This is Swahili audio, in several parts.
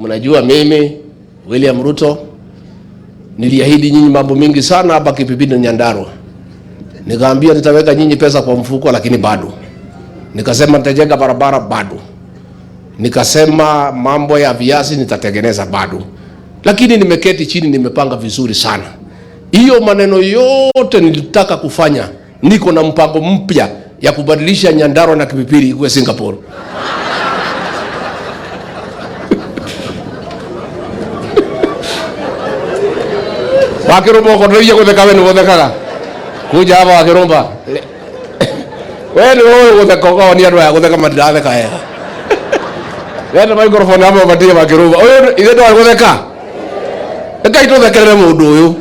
Mnajua mimi William Ruto niliahidi nyinyi mambo mingi sana hapa Kipipiri na Nyandarua. Nikaambia nitaweka nyinyi pesa kwa mfuko, lakini bado. Nikasema nitajenga barabara, bado. Nikasema mambo ya viazi nitatengeneza, bado. Lakini nimeketi chini, nimepanga vizuri sana. Hiyo maneno yote nilitaka kufanya, niko na mpango mpya ya kubadilisha Nyandarua na Kipipiri ikuwe Singapore. Wakirumba uko gutheka we ni guthekaga kuja hapa Wakirumba, we ni wewe gutheka ukaonia andu aya gutheka matiratheka wega. Leta microphone hapa upatie Wakirumba. Uyu ithe ndwari gutheka, rekai tuthekerere mundu uyu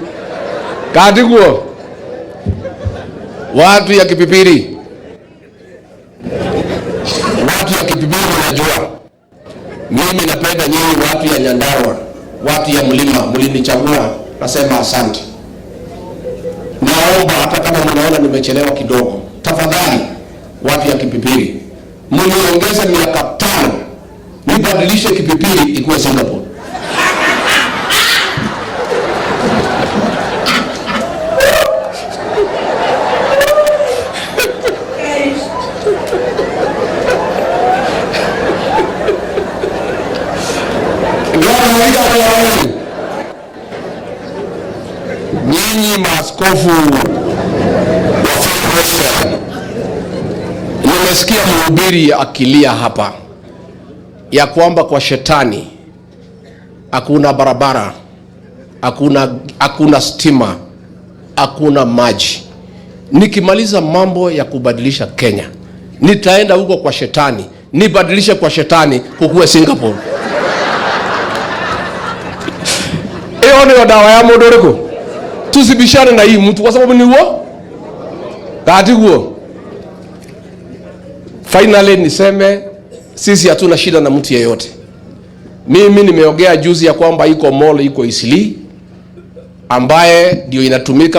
katiguo. Watu ya Kipipiri, watu ya Kipipiri, najua mimi napenda nyinyi watu ya Nyandarua, watu ya mlima, mlinichagua, nasema asante. Naomba hata kama mnaona nimechelewa kidogo, tafadhali watu ya Kipipiri, mniongeze miaka 5 nibadilishe Kipipiri ikuwe Singapore. Nyinyi maaskofu wa, nimesikia mhubiri akilia hapa ya kwamba kwa shetani hakuna barabara, hakuna stima, hakuna maji. Nikimaliza mambo ya kubadilisha Kenya, nitaenda huko kwa shetani nibadilishe kwa shetani kukuwe Singapore. Hiyo ndio dawa ya mundu uriku? Tusibishane na hii mtu kwa sababu ni huo katiguo. Finally niseme sisi hatuna shida na mtu yeyote. Mimi nimeongea juzi ya kwamba iko mall iko Eastleigh ambaye ndio inatumika